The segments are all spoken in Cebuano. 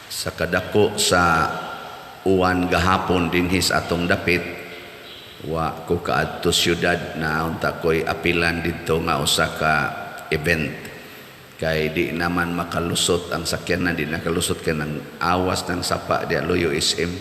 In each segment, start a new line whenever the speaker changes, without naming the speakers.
Sa kadako sa uwan gahapon dinhi sa atong dapit, wa ko kaadto syudad na unta ko'y apilan didto nga usa ka event kay di naman makalusot ang sakyanan, di nakalusot kay nang awas ng sapa di luyo SM.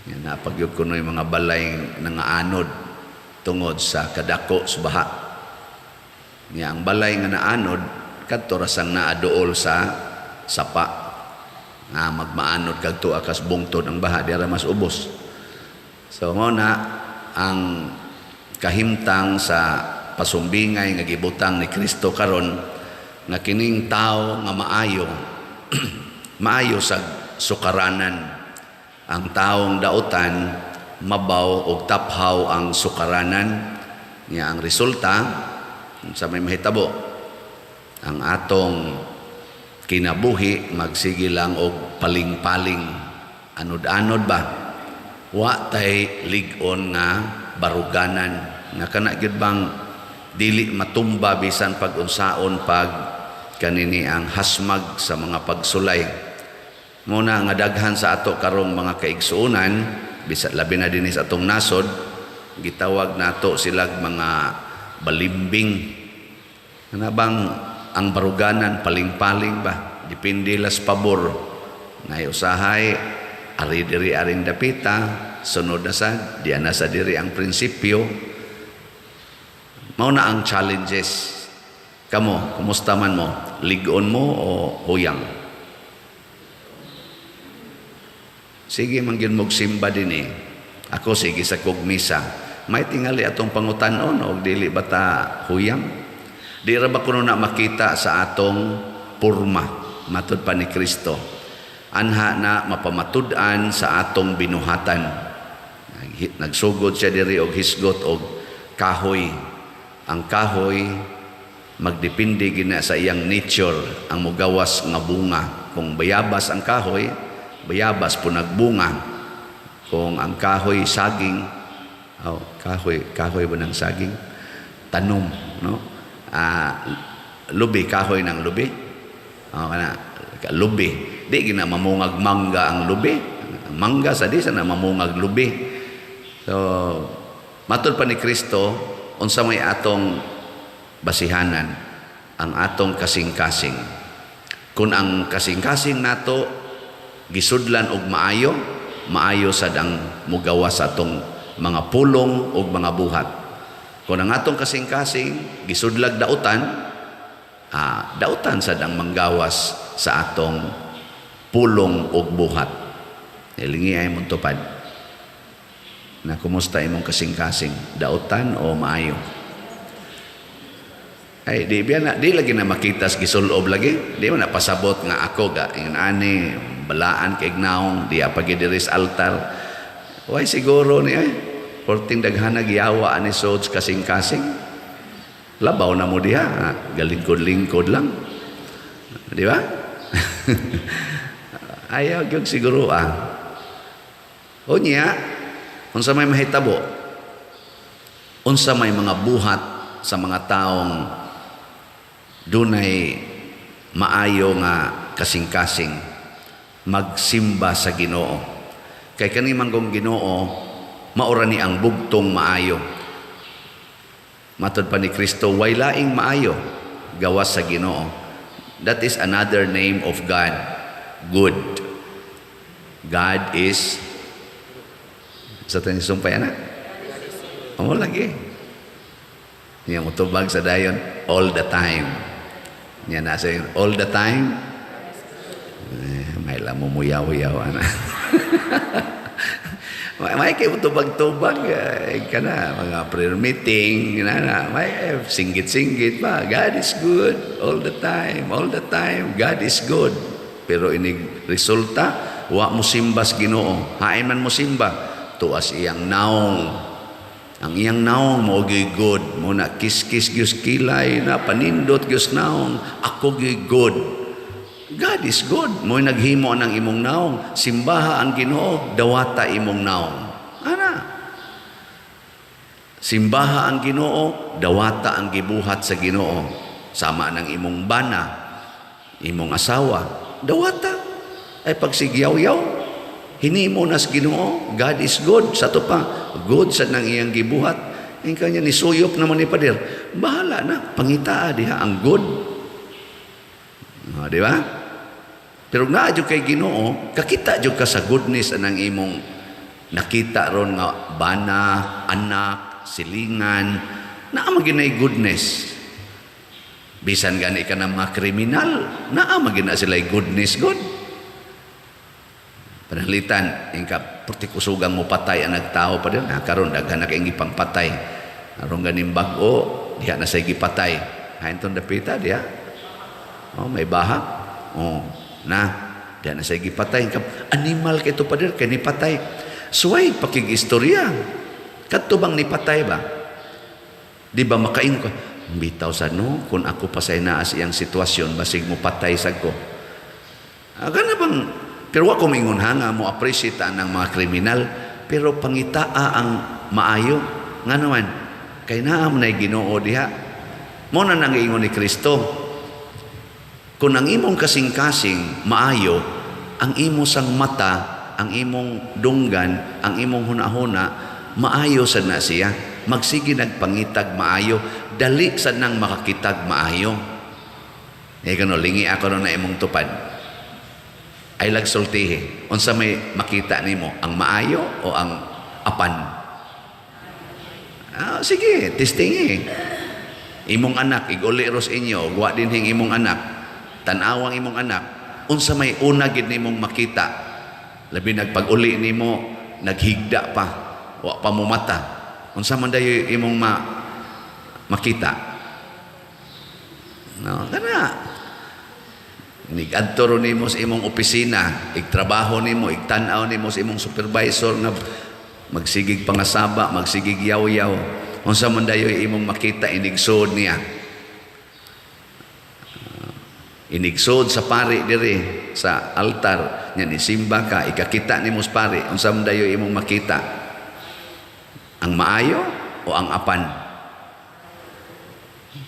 Yan napagyud kuno yung mga balay nangaanod tungod sa kadako sa baha. Nya ang balay nga naanod kadto ra sang naaduol sa sapa nga magmaanod kag tuwa kas bungtod ang baha, di ra mas ubos. So mao na ang kahimtang sa pasumbingay nga gibutang ni Kristo karon nga kining tao nga maayo, maayo sa sukaranan. Ang taong dautan, mabaw og taphaw ang sukaranan niya. Ang resulta sa may mahitabo, ang atong kinabuhi magsige lang og paling-paling, anod-anod ba, wa tay lig-on nga baruganan nga kana gyud bang dili matumba bisan pag unsaon pag kanini ang hasmag sa mga pagsulay. Muna nga daghan sa ato karong mga kaigsuonan, bisan labi na dinhi sa atong nasod, gitawag nato silag mga balimbing. Kana bang ang baruganan paling-paling ba, depende las pabor na usahay ari diri aring dapita, sunod na sa diya na sa diri ang prinsipyo. Mao na ang challenges. Kamo, kumusta man mo? Lig-on mo o huyang? Sige man gyud mog simba din eh. Ako sige sa kog misa. May tingali atong pangutan-on og dili ba ta huyang? Di ra ba kuno na makita sa atong porma matud pa ni Kristo? Anha na mapamatud-an sa atong binuhatan. Nagsugod siya diri og hisgot og kahoy. Ang kahoy magdepende gina sa iyang nature ang mugawas nga bunga. Kung bayabas ang kahoy, bayabas po nagbunga. Kung ang kahoy saging, oh, kahoy, kahoy ba ng saging? Tanom, no? Lubi, kahoy ng lubi. Oh, kana lubi. Di gina mamungag mangga ang lubi. Ang mangga sa di sana mamungag lubi. So, matud pa ni Kristo, unsa may atong basihanan, ang atong kasing-kasing. Kung ang kasing-kasing nato gisudlan og maayo, maayo sad ang mugawas sa atong mga pulong ug mga buhat. Kung ang atong kasing-kasing gisudlag dautan, dautan sad ang manggawas sa atong pulong ug buhat. Ilingi ay mong tupad. Na kumusta imong kasing-kasing, dautan o maayo? Ay, di biya na, di lagi na makita sa gisulob lagi. Di mo na pasabot nga ako ga, ingon ani, balaan kay naong, di pa diri sa altar. Way siguro ni ay, porting daghanag yawa ani sods kasing-kasing. Labaw na mo diha, ha? Galingkod-lingkod lang. Di ba? Ayaw gyud siguro ah. Unya, unsa may mahitabo? Unsa may mga buhat sa mga taong dunay maayo nga kasing-kasing? Magsimba sa Ginoo. Kay kani manggong Ginoo, maura ni ang bugtong maayo. Matod pa ni Kristo, way laing maayo gawas sa Ginoo. That is another name of God, good. God is sa tayo sumpay ana. Amo lagi. Niya mutubag sa dayon all the time. Niya nasa yun, all the time. Eh, may lamo mo yaw-yaw ana. May kay tubag-tubag eh, ka na mga prayer meeting na na may eh, singgit-singgit pa, "God is good all the time, all the time God is good." Pero inig resulta, wa mo simbas Ginoo. Hain man mo simba, tuas iyang naong. Ang iyang naong mo good mo na, kiskis gyud kilay na panindot gyud naong, ako gyud good. God is good. Mo'y naghimo ng imong naong. Simbaha ang Ginoo, dawata imong naong. Ana. Simbaha ang Ginoo, dawata ang gibuhat sa Ginoo. Sama ng imong bana, imong asawa, dawata. Ay pagsigyaw-yaw, hinimo nas Ginoo, God is good. Sa to pa, good sa nang iyang gibuhat. Ang kanya nisuyop naman ni pader. Bahala na, pangitaa diha ang good. Oh, di ba? Pero naa jud kay Ginoo, kakita jud ka sa goodness anang imong nakita ron nga bana, anak, silingan, naa man ginay goodness. Bisan gani ka ng mga kriminal, naa man gina sila goodness good. Pananglitan, ingka perti kusugang mo patay ang nagtao pa din, karon daghan na kay gipangpatay. Aron ganing bag-o, diha na say gipatay. Hain tong dapita diha. Oh, may baha. Oh, na diha na say gipatay. Ingka, animal kay to pader kay nipatay. Suway pakig-istorya. Kadto bang nipatay ba? Di ba makaingon ka, bitaw sa no, kung ako pa sa inaas iyang sitwasyon, basig mo patay sa ko. Ah, gana bang, pero wa ko mingon ha, nga mo appreciate ang mga kriminal, pero pangitaa ang maayo. Nga naman, kay naa man nay Ginoo diha. Mo na nang ingon ni Kristo, kung ang imong kasing-kasing maayo, ang imo sang mata, ang imong dunggan, ang imong hunahuna, maayo sad na siya. Magsige nagpangitag maayo, dali sad nang makakitag maayo. Eh kano lingi ako no na imong tupad. Ay lagsultihi. Unsa may makita nimo, ang maayo o ang apan? Ah, sige, testing eh. Imong anak, iguli ros inyo, wa dinhing imong anak, tan-awang imong anak, unsa may una gid nimong makita? Labi nagpag-uli nimo, naghigda pa, wa pa mo mata. Unsa man dayo imong makita? No, kana. Nigadto ro nimo sa imong opisina, igtrabaho nimo, igtan-aw nimo sa imong supervisor nga magsigig pangasaba, magsigig yaw-yaw. Unsa man dayo imong makita inigsuod niya? Inigsuod sa pari diri sa altar nya nisimba ka, ikakita nimo sa pari, unsa man dayo imong makita? Ang maayo o ang apan?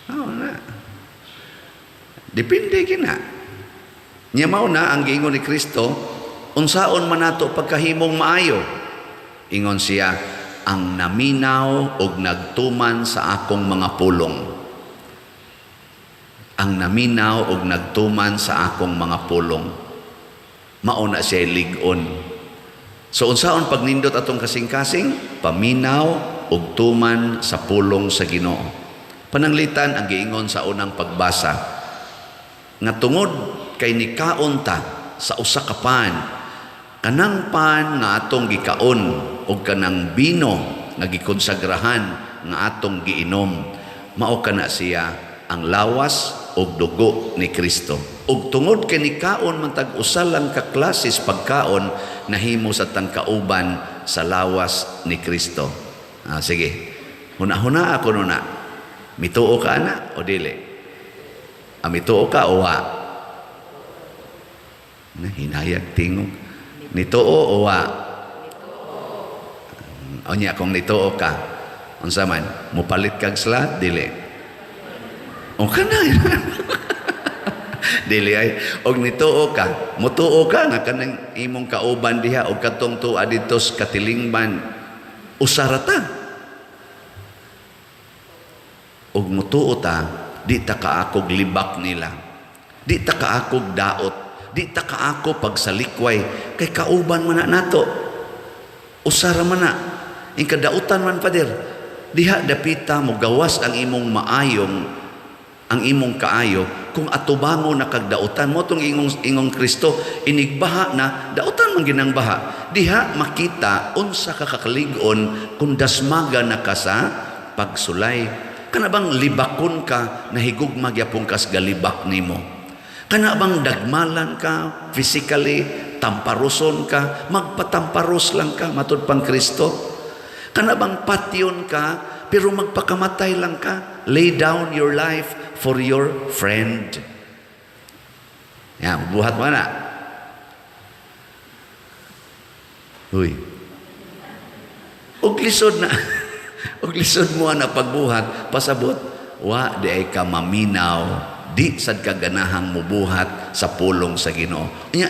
Oh, na. Depende kina. Nya mao na ang giingon ni Kristo, unsaon man nato pagkahimong maayo? Ingon siya, ang naminaw og nagtuman sa akong mga pulong. Ang naminaw og nagtuman sa akong mga pulong. Mao na siya lig-on. So unsaon pagnindot atong kasing-kasing? Paminaw og tuman sa pulong sa Ginoo. Pananglitan ang giingon sa unang pagbasa nga tungod kay nikaon ta sa usa ka pan, kanang pan nga atong gikaon og kanang bino nga gikonsagrahan nga atong giinom, mao kana siya ang lawas og dugo ni Kristo. Ug tungod kay nikaon man tag usa lang ka klases pagkaon, nahimo sa tang kauban sa lawas ni Kristo. Ah, sige. Huna-huna ako nuna. Mituo ka ana o dili? Ah, mituo ka o wa? Na, hinayag tingog. Nituo o wa? O nya, kung nituo ka, unsa man, mupalit kag slot, dili? O kana. Dili ay og nituo ka, mutuo ka nga kanang imong kauban diha og katong tuwa didto sa katilingban usa ra ta. Og mutuo ta, di ta kaakog libak nila. Di ta kaakog daot. Di ta kaako pagsalikway kay kauban man na nato. Usa ra man na. Inkadautan man, pader. Diha dapita mo gawas ang imong maayong ang imong kaayo kung atubango na kag dautan mo tong ingong ingong Kristo inigbaha na dautan man ginang baha. Diha makita unsa ka kakalig-on kung dasmaga na ka sa pagsulay. Kana bang libakon ka, nahigugma gyapon kas galibak nimo? Kana bang dagmalan ka physically, tamparuson ka, magpatamparos lang ka matud pang Kristo? Kana bang patyon ka pero magpakamatay lang ka, lay down your life for your friend? Yan, buhat mo na. Uy. Og lisod na. Og lisod mo na pagbuhat, pasabot, wa di ay ka maminaw, di sad ka ganahang mubuhat sa pulong sa Ginoo. Nya,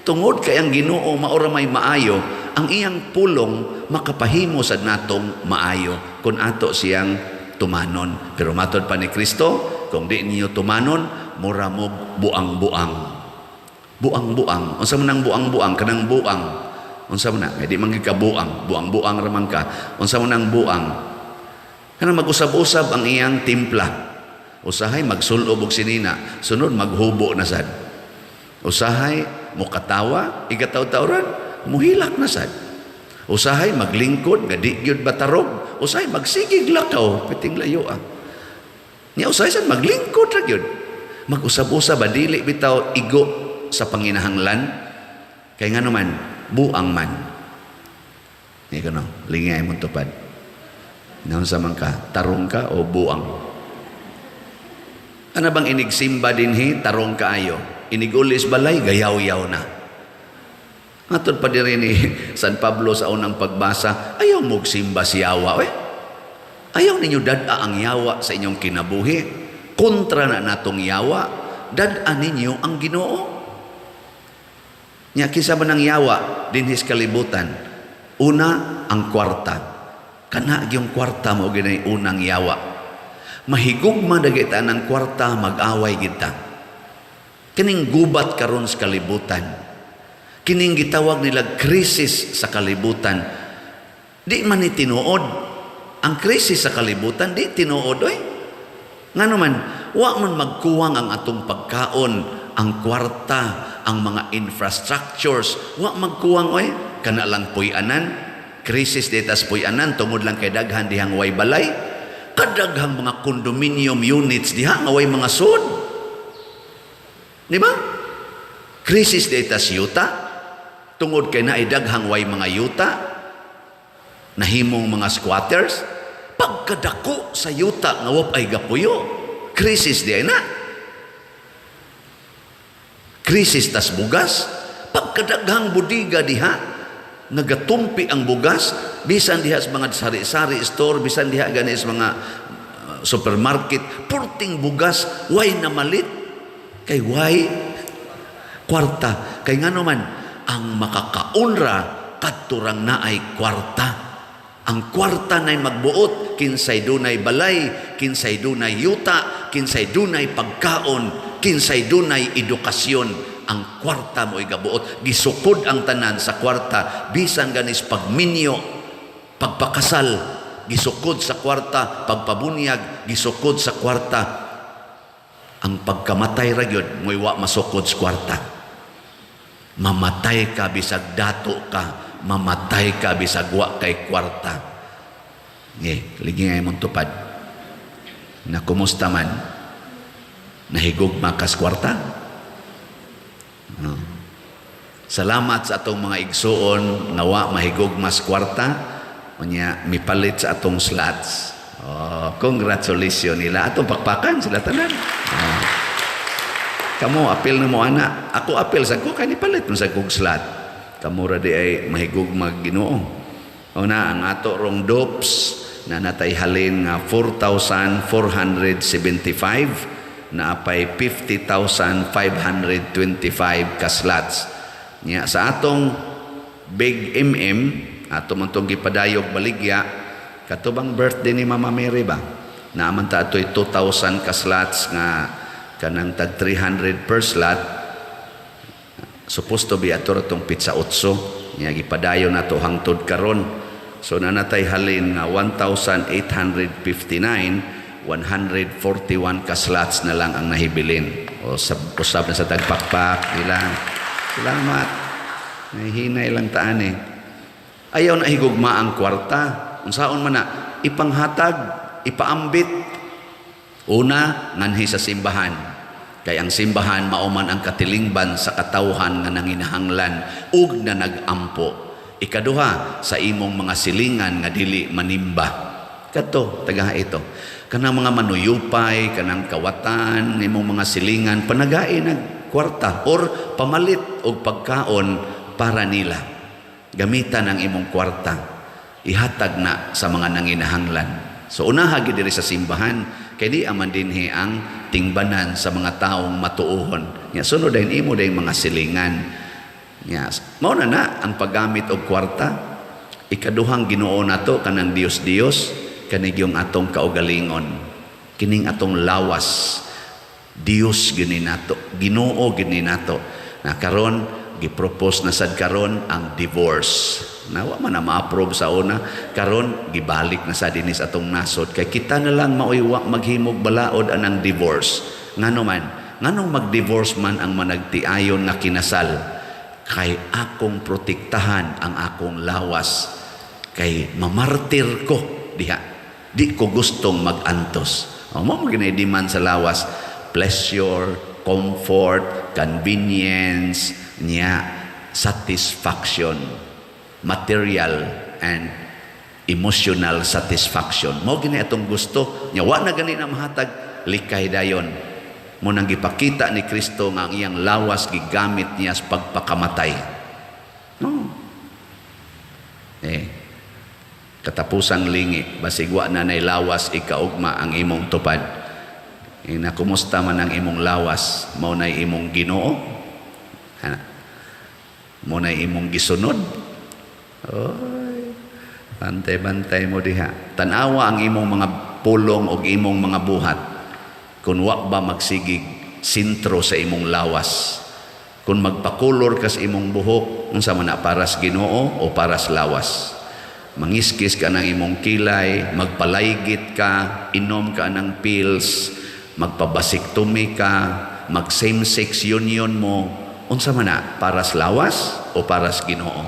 Tungod kay ang Ginoo mao ra may maayo, ang iyang pulong makapahimo sa natong maayo kung ato siyang tumanon. Pero matod pa ni Kristo, kung di ninyo tumanon, mura mo buang-buang. Buang-buang. Unsa man ang buang-buang? Kanang buang. Unsa man na? Di man gyud ka buang. Buang-buang ra man ka. Unsa man ang buang? Kanang mag-usab-usab ang iyang timpla. Usahay magsulob og sinina, sunod maghubo na sad. Usahay mukatawa, igataw-tawran, muhilak na sad. Usahay maglingkod nga di gyud batarog, usahay magsigig lakaw, piting layo ah. Nya usahay sad maglingkod ra gyud. Mag-usab-usab ba, dili bitaw igo sa panginahanglan. Kay ngano man, buang man. Ni kuno, lingay mong tupad. Naunsa man ka, tarong ka o buang? Ano bang inigsimba dinhi, tarong kaayo? Inigulis balay, gayaw-yaw na. Matod pa diri ni San Pablo sa unang pagbasa, ayaw mogsimba si yawa, eh. Ayaw ninyo dad-a ang yawa sa inyong kinabuhi. Kontra na natong yawa, dad-a ninyo ang Ginoo. Nya kinsa man ang yawa dinhi sa kalibutan? Una, ang kwarta. Kana gyung kwarta mo ginay unang yawa. Mahigugma na kita ng kwarta, mag-away kita. Kining gubat karon sa kalibutan. Kining gitawag nila krisis sa kalibutan. Di man ni tinuod. Ang krisis sa kalibutan, di tinuod, oy. Ngano man, wa man magkuwang ang atong pagkaon, ang kwarta, ang mga infrastructures, wa magkuwang, oy. Kana lang puy-anan, krisis ditas puy-anan, tungod lang kay daghan dihang way balay, kadaghang mga condominium units diha nga way mga sud. Di ba? Krisis ditas yuta, tungod kay naay daghang way mga yuta, nahimong mga squatters, pagkadako sa yuta nga wa ay gapuyo, krisis di ay na. Krisis tas bugas, pagkadaghang budiga diha, nagatumpi ang bugas, bisan diha sa mga sari-sari store, bisan diha gani sa mga supermarket, purting bugas, way na malit, kay way kwarta. Kay ngano man, ang makakaunra, kadturang naay kwarta. Ang kwarta na'y magbuot, kinsay dunay balay, kinsay dunay yuta, kinsay dunay pagkaon, kinsay dunay edukasyon. Ang kwarta mo gabuot. Gisukod ang tanan sa kwarta, bisan ganis pagminyo, pagpakasal, gisukod sa kwarta, pagpabunyag, gisukod sa kwarta. Ang pagkamatay ra gyud mo'y wa masukod sa kwarta. Mamatay ka bisag dato ka, mamatay ka bisag wa kay kwarta. Nge, ligi nga imong tupad. Na kumusta man, nahigugma kas kwarta? No. Salamat sa atong mga igsuon nga wa mahigugma sa kwarta, unya mipalit sa atong slots. Oh, congratulations nila. Atong pakpakan sila tanan. Oh. Kamo apil na mo ana. Ako apil sa ko kay nipalit mo sa kog slot. Kamo ra di ay mahigugma Ginoo. Una ang ato rong dopes na natay halin nga 4,475 na apay 50,525 ka slots. Nya sa atong Big MM ato man tong gipadayog baligya katubang birthday ni Mama Mary ba? Naaman ta atoy 2,000 ka slots nga kanang tag 300 per slot, supposed to be ato ra tong petsa 8, nya gipadayon nato hangtod karon. So nanatay halin nga 1,859, 141 ka slots na lang ang nahibilin. O sab usab na sa tagpakpak nila. Salamat. Nahihinay lang taan eh. Ayaw na higugma ang kwarta. Unsaon man na ipanghatag, ipaambit. Una, nganhi sa simbahan. Kay ang simbahan mao man ang katilingban sa katawhan nga nanginahanglan ug na nagampo. Ikaduha, sa imong mga silingan nga dili manimba. Kadto, tagaha ito. Kanang mga manuyupay, kanang kawatan, imong mga silingan, panagain nag kwarta or pamalit og pagkaon para nila. Gamitan ang imong kwarta. Ihatag na sa mga nanginahanglan. So unaha gyud diri sa simbahan kay di aman dinhi ang tingbanan sa mga taong matuohon. Nya sunod dayon imo dayong mga silingan. Yes. Mao na na ang paggamit og kwarta. Ikaduhang Ginoo nato kanang Dios Dios kani yung atong kaugalingon. Kining atong lawas. Dios gini nato, Ginoo gini nato. Na karon gipropose na sad karon ang divorce. Na wa man na ma-approve sa una, karon gibalik na sa dinis atong nasod kay kita na lang maoy wa maghimog balaod anang divorce. Ngano man? Nganong mag-divorce man ang managtiayon nga kinasal? Kay akong protektahan ang akong lawas, kay mamartir ko diha. Di ko gustong mag-antos. O mo mo demand sa lawas, pleasure, comfort, convenience, niya satisfaction, material and emotional satisfaction. Mo gini atong gusto, nya wa na gani na mahatag, likay dayon. Mo nang gipakita ni Kristo nga ang iyang lawas gigamit niya sa pagpakamatay. No. Eh, katapusang lingi, basig wa na nay lawas ikaugma ang imong tupad. Eh, na kumusta man ang imong lawas, mao nay imong Ginoo? Ha? Mao nay imong gisunod? Oy, bantay-bantay mo diha. Tanawa ang imong mga pulong og imong mga buhat. Kung wa ba magsigig sentro sa imong lawas. Kung magpakulor ka sa imong buhok, unsa man na, para sa Ginoo o para sa lawas? Mangiskis ka ng imong kilay, magpalaygit ka, inom ka ng pills, magpa-vasectomy ka, mag same-sex union mo, unsa man na, para sa lawas o para sa Ginoo?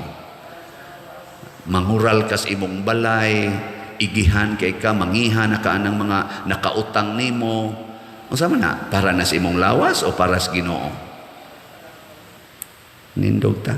Mangural ka sa imong balay, igihan kay ka, mangiha na ka ng mga nakautang nimo, unsa man na, para na sa imong lawas o para sa Ginoo? Nindog ta.